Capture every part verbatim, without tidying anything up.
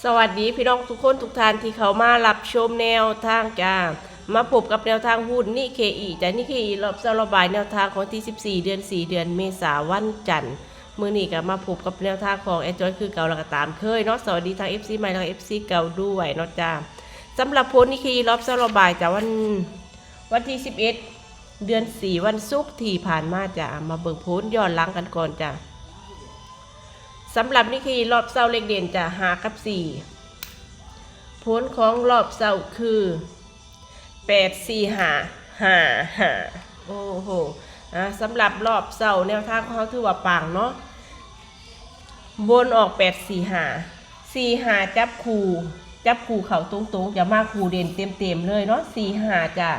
สวัสดีพี่น้องทุกคนทุกท่านที่เข้ามารับชมแนวทางจ้า มาพบกับแนวทางหุ้นนิเคอิจ้า นิเคอิรอบเช้าระบายแนวทางของวันที่สิบสี่ เดือนสี่ เดือนเมษา วันจันทร์ มื้อนี้ก็มาพบกับแนวทางของแอดจอยคือเก่าแล้วก็ตามเคยเนาะ สวัสดีทาง เอฟซี ใหม่แล้วก็ เอฟซี เก่าด้วยเนาะจ้า สำหรับผลนิเคอิรอบเช้าระบายจ้า วัน วันที่สิบเอ็ด เดือนสี่ วันศุกร์ที่ผ่านมาจ้า มาเบิ่งผลย้อนหลังกันก่อนจ้า สำหรับนิเคอิรอบเช้าเลขเด่นจ้า ห้ากับสี่ ผลของรอบเช้าคือ แปดสี่ห้า ห้าห้า โอ้โห อ่า สำหรับรอบเช้าแนวทางของเขาถือว่าปังเนาะ บนออก แปดสี่ห้า สี่ห้า จับคู่ จับคู่เข้าตรงๆ จะมาคู่เด่นเต็มๆเลยเนาะ สี่ห้า จ้า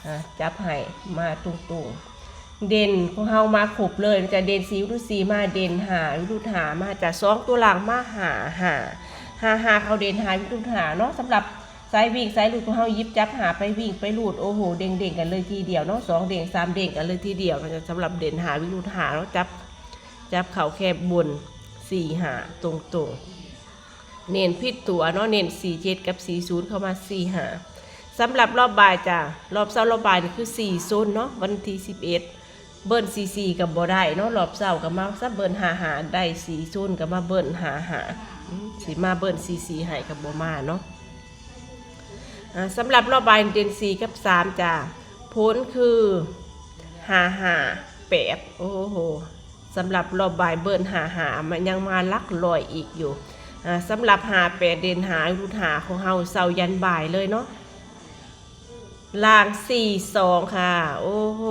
อ่า จับให้มาตรงๆ เด่นของเฮามาครบเลย จะเด่นสี่วิรุธสี่มา เด่นห้าวิรุธห้ามาจ้า สองตัวล่างมา ห้าห้า ห้าห้า เข้าเด่นห้าวิรุธห้าเนาะ สำหรับสายวิ่งสายรูดของเฮาหยิบจับห้าไปวิ่งไปรูด โอ้โห เด้งๆกันเลยทีเดียวเนาะ สองเด้งสามเด้งกันเลยทีเดียวนะจ้า สำหรับเด่นห้าวิรุธห้าเนาะ จับ จับเข้าแค่บน สี่ห้า ตรงๆ เน้นผิดตัวเนาะ เน้น สี่เจ็ด กับ สี่ศูนย์ เข้ามา สี่ห้า สำหรับรอบบ่ายจ้ะ รอบเช้ารอบบ่ายนี่คือ สี่ศูนย์ เนาะ วันที่สิบเอ็ด เบิ้ล สี่สี่ ก็บ่ได้เนาะ รอบเช้าก็มาซะเบิ้ล ห้าห้า ได้ สี่ศูนย์ ก็มาเบิ้ล ห้าห้า อืม สิมาเบิ้ล สี่สี่ ให้ก็บ่มาเนาะ อ่า สำหรับรอบบ่ายเด่น สี่ กับ สาม จ้ะ ผลคือ ห้าห้าแปด โอ้โห สำหรับรอบบ่ายเบิ้ล ห้าห้า มันยังมาหลักร้อยอีกอยู่ อ่า สำหรับ ห้าแปด เด่นห้า รูดห้า ของเฮาเช้ายันบ่ายเลยเนาะ ล่าง สี่สอง ค่ะ โอ้โห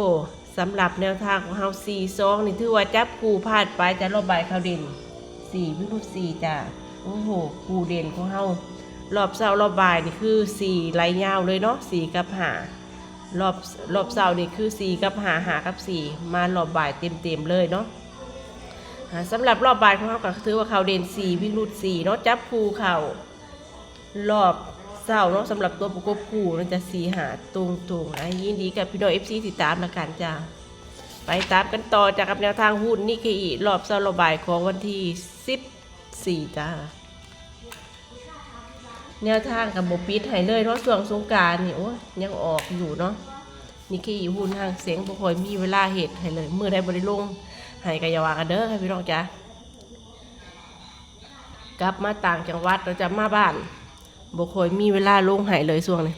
สำหรับแนวทางของเฮา สี่สอง นี่ถือว่าจับคู่พลาดไปจ้ะ รอบบ่ายเข้าเด่น สี่วิรุธสี่จ้ะ โอ้โห คู่เด่นของเฮา รอบเช้ารอบบ่ายนี่คือ สี่ ไหลยาวเลยเนาะ สี่ กับ ห้า รอบ รอบเช้านี่คือ สี่ กับ ห้า ห้า กับ สี่ มารอบบ่ายเต็มๆเลยเนาะ อ่า สำหรับรอบบ่ายของเฮาก็ถือว่าเข้าเด่น สี่ วิ่งรูด สี่ เนาะ จับคู่เข้า รอบเช้าเนาะ สำหรับตัวประกบคู่เนาะจ้ะ สี่ห้า ตรงๆ อ่ะ ยินดีกับพี่น้อง เอฟซี ที่ตามละกันจ้ะ ไปตามกันต่อจ้ะ กับแนวทางหุ้นนิเคอิรอบเช้ารอบบ่ายของวันที่สิบสี่จ้ะ แนวทางก็บ่ปิดให้เลยเนาะ ช่วงสงกรานต์นี่ โอ้ย ยังออกอยู่เนาะ นิเคอิหุ้นห่างเสียงบ่ค่อยมีเวลาเฮ็ดให้เลย มื้อใดบ่ได้ลงให้ก็อย่าว่ากันเด้อค่ะพี่น้องจ้ะ กลับมาต่างจังหวัดแล้วจะมาบ้าน บ่ค่อยมีเวลาลงให้เลยช่วงนี้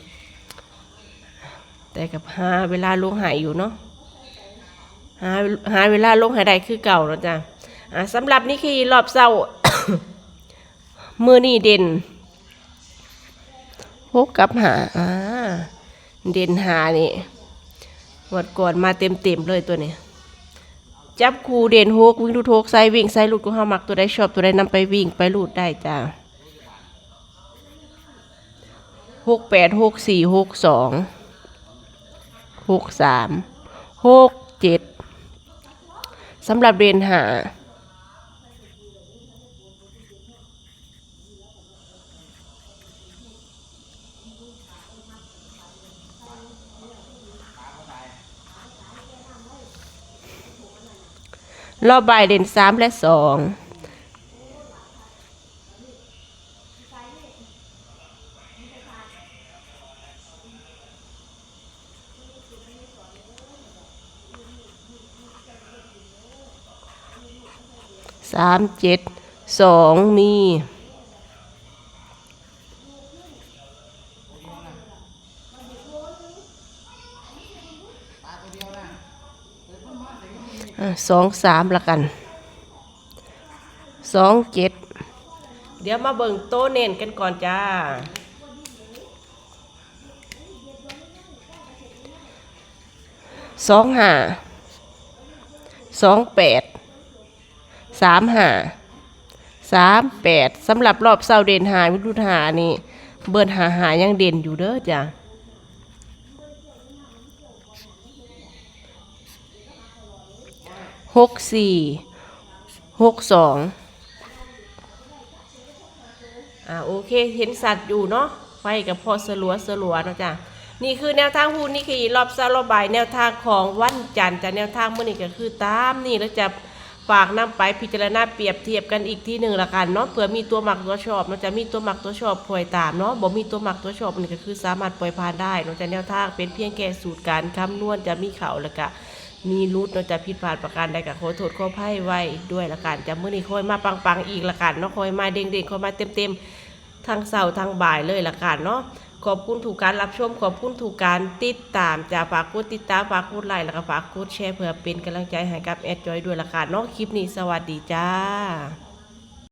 แต่ก็หาเวลาลงให้อยู่เนาะ หา หาเวลาลงให้ได้คือเก่าเนาะจ้ะ อ่า สำหรับนิเคอิรอบเช้า มื้อนี้เด่น หก กับ ห้า อ่า เด่น ห้า นี่ งวดก่อนมาเต็มๆเลยตัวนี้ จับคู่เด่น หก วิ่งรูด หก สายวิ่งสายรูดของเฮามักตัวใดชอบตัวใดนำไปวิ่งไปรูดได้จ้า หกแปด หกสี่ หกสอง หกสาม หกเจ็ด สำหรับเด่น ห้า รอบบ่ายเด่น สาม และ สอง สามเจ็ด สอง มี อ่ะ สองสาม ละกัน สองเจ็ด เดี๋ยวมาเบิ่งโตเน้นกันก่อนจ้า สองห้า สองแปด สามห้า สามแปด สำหรับรอบเช้าเด่นห้า วิรุธห้านี่ เบิ้ลห้าห้ายังเด่นอยู่เด้อจ้ะ หกสี่ หกสอง อ่า โอเค เห็นชัดอยู่เนาะ ไฟกับพอสลัวสลัวเนาะจ้ะ นี่คือแนวทางหุ้นนิเคอิรอบเช้ารอบบ่าย แนวทางของวันจันทร์จ้ะ แนวทางมื้อนี้ก็คือตามนี่แล้วจ้ะ ฝากนำไปพิจารณาเปรียบเทียบกันอีกทีหนึ่งละกันเนาะ เผื่อมีตัวมักตัวชอบเนาะ จะมีตัวมักตัวชอบคอยตามเนาะ บ่มีตัวมักตัวชอบนี่ก็คือสามารถปล่อยผ่านได้เนาะ จะแนวทางเป็นเพียงแค่สูตรการคำนวณ จะมีเข้าแล้วก็มีหลุดเนาะ จะผิดพลาดประการใดก็ขอโทษขออภัยไว้ด้วยละกัน จะมื้อนี้คอยมาปังๆอีกละกันเนาะ คอยมาเด้งๆ คอยมาเต็มๆ ทั้งเช้าทั้งบ่ายเลยละกันเนาะ ขอบคุณทุกการรับชม ขอบคุณทุกการติดตาม จะฝากกดติดตาม ฝากกดไลค์ แล้วก็ฝากกดแชร์ เพื่อเป็นกำลังใจให้กับแอดจอยด้วยละกันเนาะ คลิปนี้สวัสดีจ้า